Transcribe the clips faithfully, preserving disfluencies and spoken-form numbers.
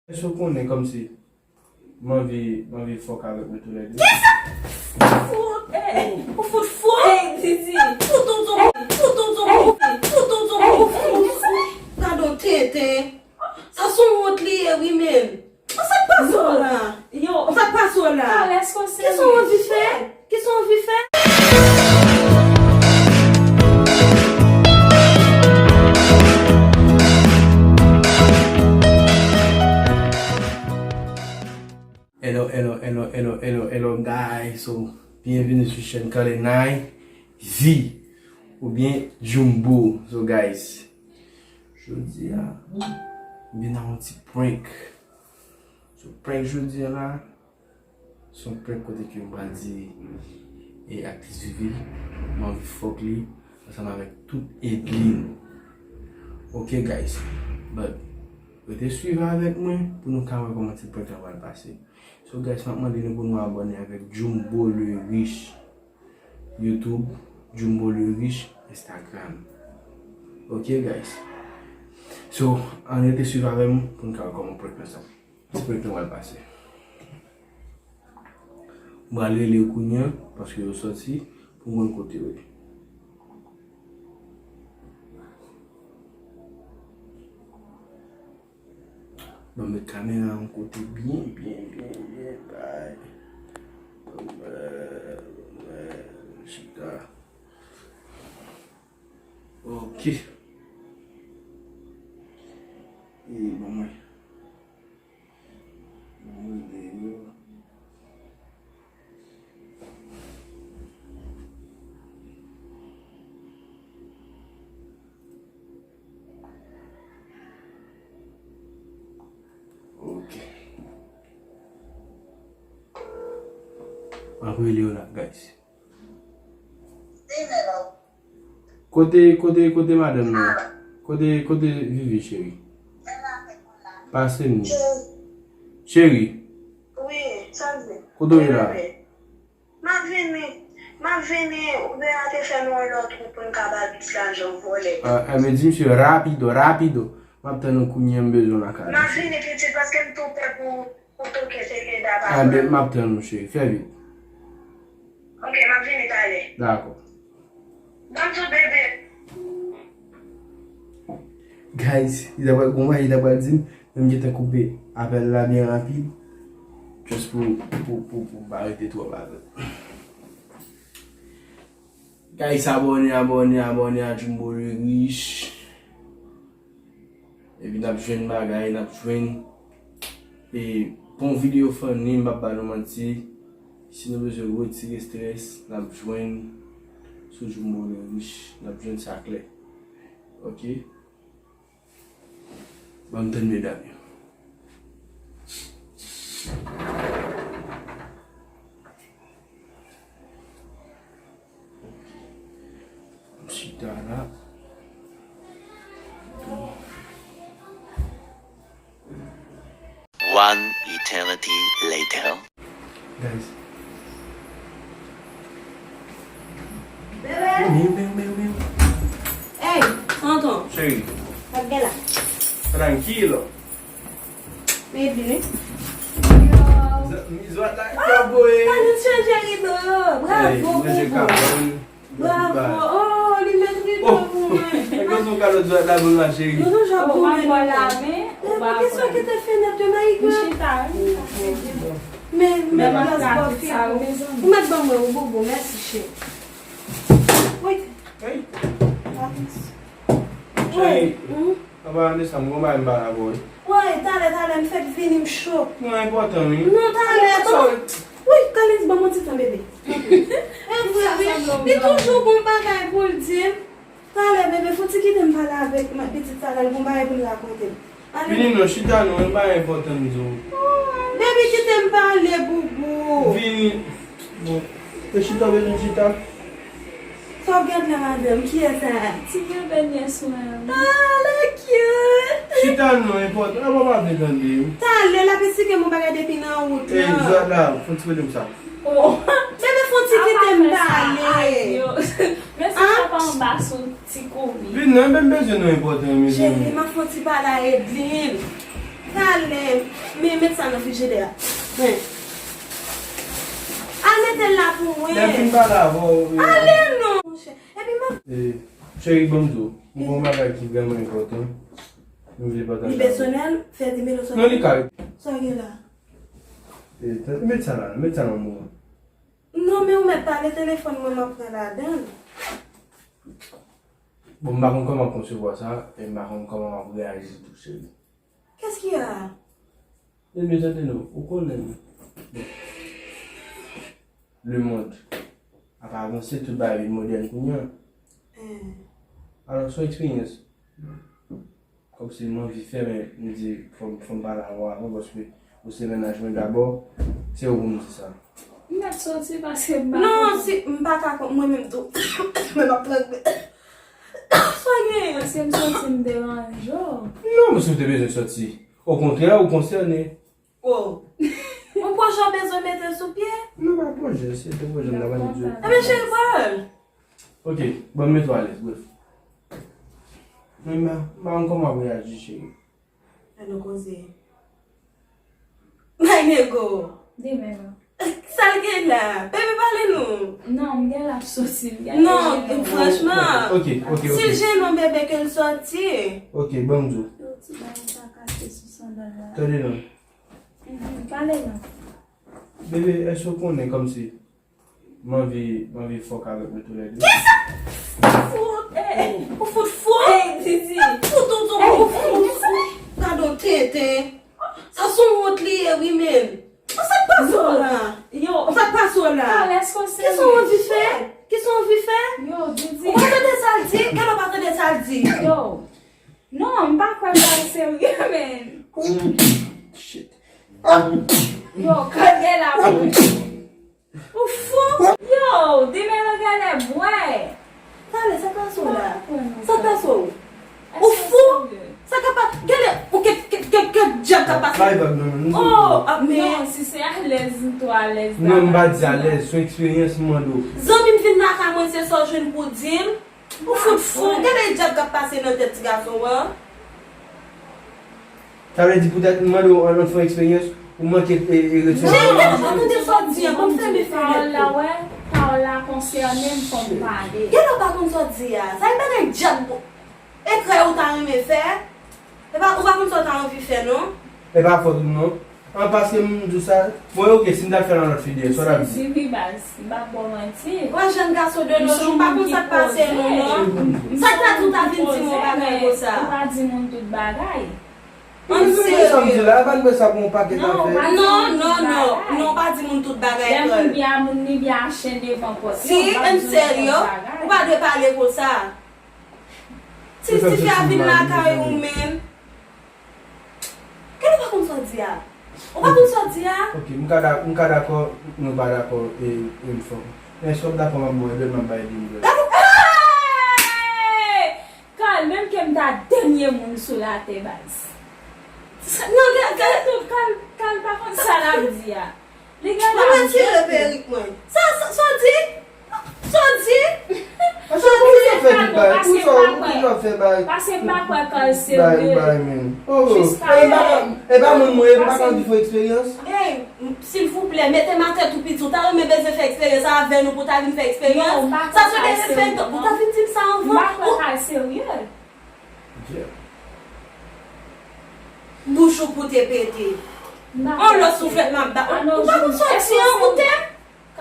Èske w konnen kòmsi m anvi, m anvi fòk avèk nou toulède? Kisa? Fout, ey, ou fout fou? Ey, Didi. Fout tonton, fout tonton, fout tonton, fout tonton. Gade yon tenten. Sa se yon wont li ye, wi, menm. Sa k pase w la? Yo. Sa k pase w la? Kisa w anvi fè? Kisa w anvi fè? Hello, hello, hello, hello, hello, hello, guys. So, byenvini sou chèn Kalenay V oubyen Jumbo. So, guys, jodi a, m vin ak yon ti prank. So, prank jodi a la, se yon prank kote ke m pral di, e, aktris Vivi, m anvi fòk li ansanm avèk tout Edline. Ok, guys. But, rete swiv avèk mwen pou nou ka wè kòman ti prank la pral pase. So, guys, m ap mande nou pou nou abòne avèk Jumbo le Riche YouTube, Jumbo le Riche Instagram. Ok, guys. So, ann rete swiv avè m pou n ka wè kòman prank lan sa. Ti prank lan pral pase. M pral rele yo kounye a, paske yo sòti, pou m konn kote yo ye. Ban m met kamera yon kote byen, byen, byen, byen bay. Ban m, euh, ban m, euh, chita. Ok. E ban mwen. Ban mwen de yo. Ok. M ap rele yo la, guys. Kote, kote, kote madanm nan? Kote, kote Vivi, cheri? Pase m li. Cheri. Wi, sa l di? Kote w ye la? M ap vini. M ap vini. Uber a te fè nou yon lòt wout pou n ka ba l plis lajan vòlè. Ah, eh, men di misye rapido, rapido. M ap tann ou kounye a, m bezwen w lakay. M ap vini, pitit, paske m tou pè pou, pou toke seke daba. Ah, ben, m ap tann ou, cheri. Fè vit. Ok, m ap vini talè. Dakò. Ban m sou bebe. Guys, li ta pral gon bagay, li ta pral di m, men m gentan koupe apèl la byen rapid. Just pou, pou, pou, pou m pa rete twòp avè l. Guys, abòne, abòne, abòne a Jumbo le Riche. Epi n ap jwenn bagay, n ap jwenn, e, bon videyo funny, m p ap ba nou manti. Si nou bezwen retire strès, n ap jwenn sou Jumbo le Riche, n ap jwenn sa klè. Ok? Ban m tann medam yo. M chita la. One eternity later. Guys. Bebe! Bebe, bebe, bebe. Ey, tonton. Cheri. Sa k gen la? Tranquilo. Baby. Yo. Zwa la, yo boy. Kalens chanje rido yo. Bravo, bobo. Bravo. Oh, li met rido pou mwen. Nèg yo sou kalòt zwa la pou mwen, cheri. Yo toujou ap goumen. Ou pa pran la men, ou pa pran. Poukisa w kite fenèt yo, my girl? M chita, wi. Men, men, men, gras bò fi pou ou. Ou mèt ban mwen, ou bobo, mèsi, cheri. Wi. Hey. Cheri. Wi. Apa, Vanessa, m gon bagay m pale avè w, wi. Woy, talè, talè, m fèk vini, m cho. Non, enpòtan, wi. Non, talè, tonton. Wi, Kalens, ban m yon ti tan, bebe. E vre, wi. Li toujou gon bagay pou l di m. Talè, bebe, fò ti kite m pale avèk pitit sa la, l gon bagay pou l rakonte m. Ale. Vini non, chita non, yon bagay enpòtan m di w. Bebe, kite m pale, boubou. Vini. Bon. E chita, bezwen chita. Sa w gad la, madanm? Kiyès sa a? Ti bebe nyès mwen an. Ah, la cute! Chita non, enpòtan. Apa pa vle tande. Talè, l ap esplike m yon bagay depi nan wout lan. Ey, zwa la, fon ti kote m sa. Oh. Bebe, fon ti kite m pale. Ay, yo. Men sa pa anba sou ti kouri. Vin non, men m bezwen nou enpòtan, mezanmi. Cheri, m ap fon ti pale a Edline. Talè, men met sa nan frijidè a. Men. Al mete l la pou mwen. Lè m fin pale avè w, e, ale non, monchè. Epi m ap e, cheri, ban m di w, m gen yon bagay ki vrèman enpòtan. M vle pataje avè w. Li pèsonèl, fè di melo sòti. Non, li kay. Sa gen la? E, tande, met sa la, met sa nan mouman. Non, men ou mèt pale, telefòn mwen m ap pran ladan l. Bon, m pa konn kòman w ap konsevwa sa, e m pa konn kòman w ap reyaji tou, cheri. Qu'est-ce qu'il y a? Ebyen, tande non, ou konnen, bon, lemonn ap avanse, tout bagay vin modèn kounye a. Hmm. Alò, se yon eksperyans. Kòmsi m anvi fè, men m di, fò m, fò m pale avè w avan, paske ou se mennaj mwen dabò, se ou pou m di sa. M mèt soti paske m pa non, kontan. Si m pa ka kon-, mwen menm tou, men m ap trangle. Sa gen? Paske m santi m deranje w. Non, men si w te bezwen soti, okontrè, ou konsène. Oh. Yon pwojè w bezwen mete sou pye? Non, pa pwojè, se te pwojè m ta pale di w. Ebyen, cheri, pral. Ok, bon, m mete w alèz, bref. Men m pa, m pa konn kòman w ap reyaji, cheri. Ann nou koze. My nego. Di men non. Sa l gen la? Bebe, pale nou. Non, m gen la ap soti, m gen non, franchman. Ok, ok, ok. Si l jennen w, bebe, ke l soti. Ok, ban m di w. Yon ti bagay sa kase sou sandal la. Tande non. Mhm, pale non. Bebe, èske w konnen kòmsi m anvi, m anvi fòk avèk nou toulède? Kisa? Fout, ey, ou fout fou? Ey, Didi. Fout ou tou, ey, ou fout fou. Gade yon tenten. Sa se yon wont li ye, wi, men. Sa k pase w la? Yo. Sa k pase w la? Kisa w anvi fè? Kisa w anvi fè? Yo, Didi. Ou pa tande sa l di? Gade w pa tande sa l di. Yo. Non, m pa kwè sa serye, men. Shit. Yo, kòde la pou ou fou? Yo, demelo genlè bwè. Talè, sa k pase w la? Sa k pase w? Ou fou? Sa k ap pa-, genlè, ou ke, ke, ke, ke dyab k ap pase? Bay vag non, non, non. Oh, ah, men. Non, si se alèz, m twò alèz. Non, m pa di alèz, se yon eksperyans m mande w. Zanmi m vin lakay mwen, se sa w jwenn pou w di m? Ou fout fou, gade dyab k ap pase nan tèt ti gason an. Sa vle di poutèt m mande w ann fè yon eksperyans, ou manke, e, e, resevwa. Jay, ou pa konn sa w di a, ban m fèmen fenèt la, wè, pawòl la konsène m, fò m pale. Gade w pa konn sa w di a. Sa e bagay dyab, ekrè ou ta renmen fè? E pa, ou pa konn sa w ta anvi fè, non? E pa fòt ou, non. An, paske m di w sa, bon, ok, si m ta fè l nan lòt fidèl, sa w t ap di? Sezi wi, baz, m p ap ba w manti. Wè, jèn gason de nos jours, m pa konn sa k pase nou, non. Sa k ta di w ta vin di m yon bagay konsa? Ou pa di moun tout bagay. An serye. Sa m di la, pa n pran sa pou yon pakèt afè. Non, non, non, non, pa di moun tout bagay. Lè moun byen a moun, li byen a chen devan pòt. Si, an serye, ou pa dwe pale konsa. Ti, ti fi a vin lakay ou menm. Gade ou pa konn sa w di a. Ou pa konn sa w di a. Ok, m ka da-, m ka dakò, nou pa dakò, e, e m fò. Men si w ap dakò, m ap ba w, epi m ap bay li m vre. Gade ou. Hey! Carl, menm ke m ta dènye moun sou latè, baz. Sa, non, gade, gade tout, Carl, Carl pa konn sa l ap di a. Li gen la. Mwen retire perik mwen. Sa, sa, sa w di? Sa w di? Sa w di? Pou sa fè tout bagay, pou sa, pou sa fè bagay. Paske m pa kwè Carl serye. Bay, bay, men. Oh, e pa, e pa moun mwen, e pa Carl ki fè eksperyans. Ey, silvouplè, mete m atè tou piti. Ou ta renmen bezwen fè eksperyans avè nou pou w ta vin fè eksperyans? Sa se de fè, ou ta vin di m sa anvan. M pa kwè Carl serye. Bouch ou pou te pete. On lòt souflèt m ap ba. Ou pa konn sa w di an, ou tè?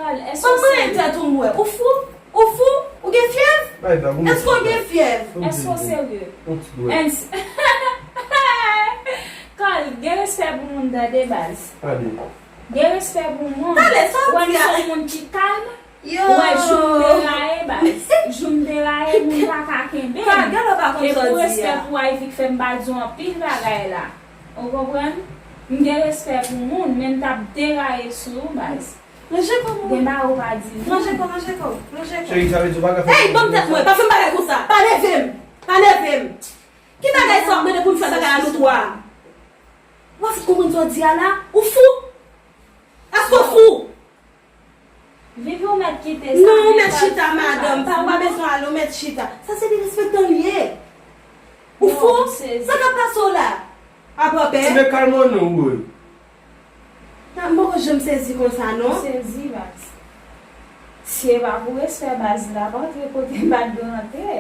Ban m manyen tèt ou m wè. Ou fou? Ou fou? Ou gen fyèv? Èske w gen fyèv? Èske w serye? Carl, gen respè pou moun tande, baz. Gen respè pou moun. Ou wè m se yon moun ki kalm? Ou wè, jou m deraye, baz. Jou m deraye, moun pa ka kenbe m. E pou respè pou Ivy k fè m pa di w anpil bagay la. Ou konprann? M gen respè pou moun, men m t ap deraye sou ou, baz. Gen bagay ou pa di moun. Cheri, sa vle di w pa ka fè. Ey, ban m tèt mwen, pa fè m bagay konsa. Pa nève m. Pa nève m. Ki bagay sa w ap mande pou n fè bagay a nou twa? Ou pa fout konprann sa w di a la? Ou fou? Èske w fou? Vivi, ou mèt kite sa. Non, ou mèt chita, madanm. Pa, ou pa bezwen ale, ou mèt chita. Sa se derespektan l ye. Ou fou? Sa k ap pase w la? Apa pè? Men kalme w non, woy. Nan, m poko janm sezi konsa non. Sezi baz. Si e pa pou respè baz la, pa antre kote m pa t dwe antre.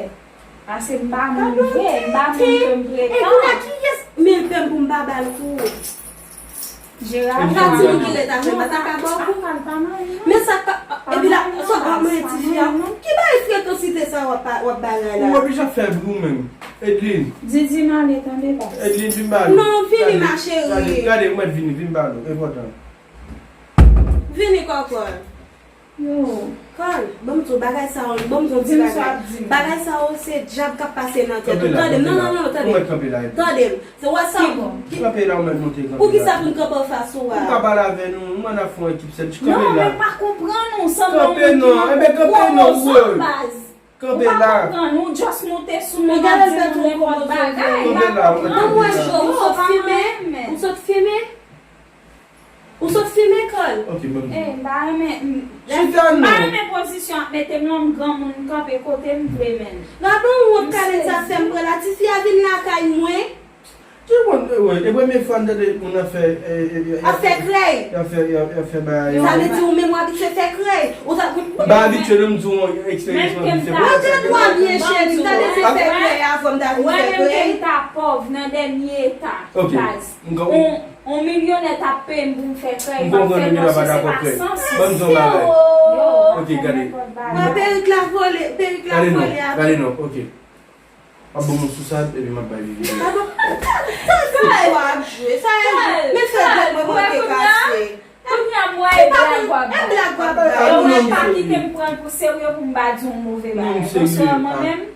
Pase m pa moun vre, m pa moun ke m pretan. E kounye a kiyès? Men pè m pou m pa ba l kou. Jera. Sa ti moun ki ret avè m, sa ka ba w kou. Men sa ka. Epi la, sa w ap manyen ti fi a. Ki bagay frekansite sa w ap bagay la? Ou oblije ap fè bri ou menm. Edlin. Didi m ale tande baz. Edlin, vin ba nou. Non, vini ma chérie. Gade, ou mèt vini, vin ba nou. Enpòtan. Vini kòkòl. Yo. Kòl, ban m di w bagay sa yo, ban m di w ti bagay. Bagay sa yo se dyab k ap pase nan tèt ou. Tande m, non, non, non, tande m. Tande m. Se wè sa. Kanpe la, ou mèt monte kanpe la. Poukisa pou n kanpe anfas ou a? Ou ka pale avè nou, ou mèt ap fè yon ekip sèl. Kanpe la. Non, men pa konprann ou, sanble yon moun ki nan gwo zòn baz. Kanpe la. Ou pa konprann, ou just moute sou moun ap di nou nenpòt bagay. Kanpe la, ou mèt kanpe la. An mwen, ou sot fimen, ou sot fimen. Ou sot fimen kòl. Ok, ban m di. Eh, m pa renmen. M pa renmen pozisyon ap mete m lan, m granmoun, m kanpe kote m vle, men. Gade yon wont Karenn sa fè m pran la, tifi a vin lakay mwen. Ki wont, e premye fwa m tande moun ap fè. Ap fè krèy. Ap fè, ap fè bagay. Sa vle di ou menm w abitye fè krèy. Ou ta. M pa abitye non, m di w eksperyans mwen abitye. Mwen te dwa byen cheri, m ta abitye fè krèy avan m ta vin fè krèy. Wè menm ke m ta pòv nan dènye eta. Ok. On milyonè t ap peye m pou m fè krèy, m ap fè non, se pa sans. Ban m di w yon bagay. Ok, gade. Mwen perik la vole, perik la vole a. Gade non, ok. W ap ban m yon sousad epi m ap bay Vivi. Sa e w ap jwe, sa e men fè dwèt mwen manke kase. Kounye a m wè e blag w ap bay. E w pa kite m pran l pou serye pou m pa di w yon move bagay. Paske mwen menm,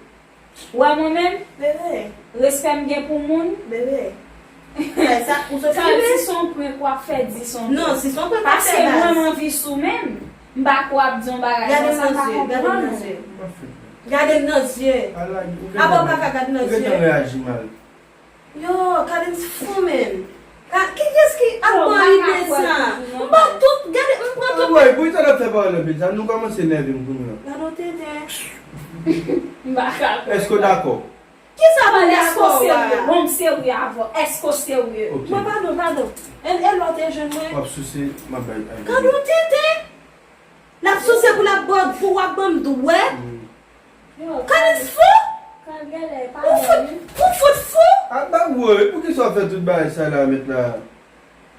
Ou wè mwen menm? Bebe. Respè m gen pou moun? Bebe. Sa, ou sot fimen? Sa di son prank w ap fè, di son prank. Non, si son prank w ap fè baz. Paske mwen m anvi sou menm. M pa kwè w ap di yon bagay konsa, m pa konprann ou. Gade m nan zye. Apa w pa ka gade m nan zye? Ou gentan reyaji mal. Yo, Kaden fou menm. Kiyès ki ap ban ide sa? M ba tout, gade, m pran tout. Anmwey, pou sa n ap fè pawòl anpil sa, nou kòmanse nève m kounye a. Gade w tenten. M pa ka kwè. Èske w dakò? Kisa pou m dakò a? Bon, m serye avè w. Èske w serye? Mwen padon, padon. E lè w te jwenn mwen? W ap souse, m ap bay. Gade w tenten. L ap souse pou l ap ba w, pou w ap ban m dwèt. Kanis fou? Ou fout, ou fout fou? Apa woy, poukisa w ap fè tout bagay sa la mèt la?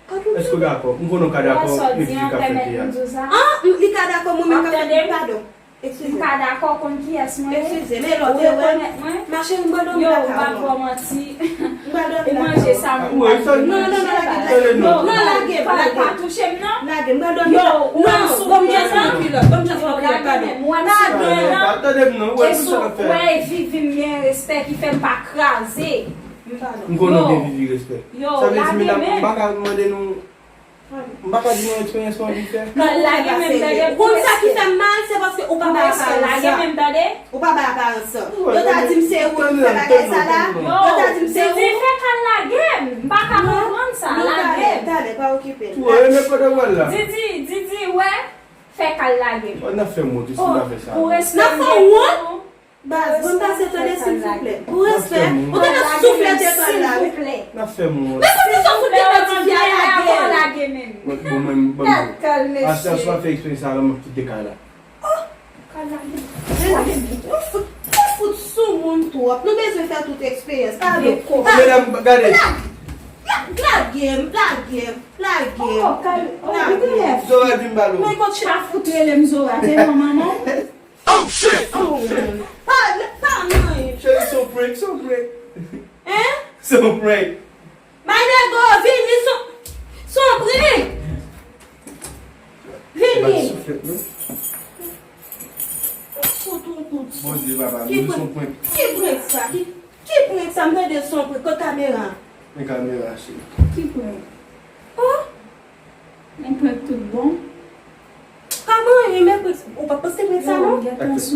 Èske w dakò? M konnen w ka dakò, epi li ka fè teyat. An, li ka dakò, mwen menm k ap fè tout, padon. Eskize. M ka dakò w konn kiyès mwen ye? Eskize, men lè w te wè m, ma chérie, m pral dòmi lakay ou non. Yo, m p ap ba w manti. Ou manje sa moun pa di. Non, non, non, lage m. Non, lage m, lage m. Pa touche m non. Lage m, m pral dòmi lakay ou. Yo, ou wè m sou pwen nan. Ban m just pran kilòt, ban m just pran kilòt, padon. Ou wè m sou pwen nan. Pa tande m non, ou wè tout sa l ap fè. Ou wè e Vivi m gen respè ki fè m pa kraze. M konnen w gen Vivi respè. Yo, lage men. Sa vle di medam, m pa ka mande nou. M pa ka di nou eksperyans mwen anvi fè. Kal lage menm tande. Ou konn sa ki fè m mal, se paske ou pa bay aparans sa. Ou pa bay aparans sa. Yo ta di m se ou ki fè bagay sa la. Yo ta di m se ou. Didi fè kal lage m. M pa ka konprann sa. Lage m. Talè, talè, pa okipe l. Ou renmen kote w al la. Didi, Didi, wè. Fè kal lage m. N ap fè m wont wi si n pa fè sa. Pou respè m gen pou ou. Baz, ban m pase tande silvouplè. Pou respè, ou te ka souflete kòl la wi. N ap fè m wont. Men poukisa w fout kite ti fi a lage l? Bon, mwen, m ban m di w. Aswè, aswè, fè eksperyans sa, m ap kite kay la. Oh! Kal lage m. Nou fout, nou fout sou moun twòp. Nou bezwen fè tout eksperyans. Padon. Medam, gade. Lage m, lage m, lage m. Lage m. Zora vin ba nou. Mwen konn chita fout rele m Zora, te non manman w? Oh shit! Pa, pa anyen. Cheri, se yon prank, se yon prank. Hein? Se yon prank. My nego, vini, se, se yon prank. Vini. Fout ou tout. Bondye papa, nou se yon prank. Ki prank sa? Ki, ki prank sa? M tande se yon prank. Kot kamera? Men kamera, cheri. Ki prank? Oh! Yon prank tout bon. Pa gen anyen, men prank, ou pa poste prank sa non?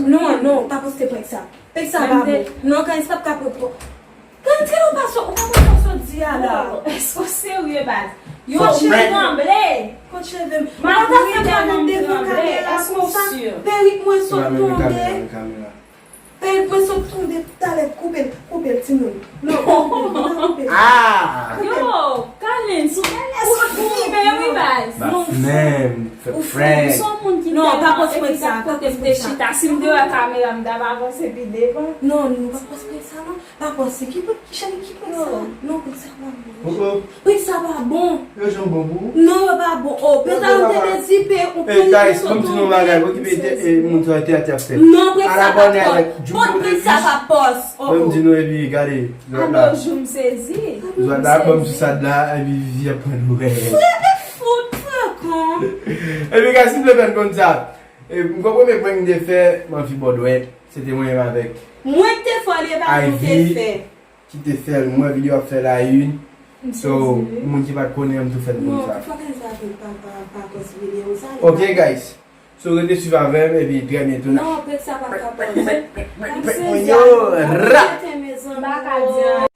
Non, non, pa poste prank sa. Prank sa pa bon. Non, Kanis p ap ka pran prank. Kanis, kèl ou pa sot, ou pa konn sa w sot di a la. Èske w serye baz? Yon ti tranble. Kot cheve m. M ap ri tèlman m tranble. Èske w si? Perik mwen sot tonbe. Perik mwen sot tonbe talè, koupe l, koupe l timoun. Non, pa koupe l, pa koupe l. Ah! Koupe l. Yo, Menm, fè prank. Ou se yon moun ki Non, pa tèlman pòs prank sa, egzak pa kote pòs m te prank sa. Chita. Si m te wè kamera, m t ap avanse pi devan. Non, nou pa pòs prank sa non. Pa pòs, se ki prank, ki chèn ki prank sa? Non, prank sa pa bon. Oh, oh. Prank sa pa bon. Yo janm bon pou ou. Non, yo pa bon. Oh, penta ou te dezipe, ou Hey guys, ban m di nou bagay, okipe de e moun sa te ati ap fè. Non, prank sa pa Abòne pòs. avèk Djoup Bon, prank sa pa pòs. Oh, Ban m oh. Di nou epi gade. Zòt la. Alo, jou m sezi. Zòt la, ban m sou sa la, epi vivi ap pran nou rèy. Frape fout, frekon. Epi guys, si m te fè n konn sa. E, m konn premye prank m te fè, m anvi bò dwèt. Se te mwen menm avèk Mwen ki te fè li, e pa nou te Ivy. Fè. Ki te fè l, mwen videyo ap fè la une. So, moun ki pa t konnen an, m tou fè l konn Non, sa. fò ke sa fè pa, pa, pa kòz videyo sa. Ok guys. So, rete swiv avè m epi trè byento. Non, prank sa pa ka pòs. Prank mwen yo, ra. Mezanmi. M pa ka di anyen.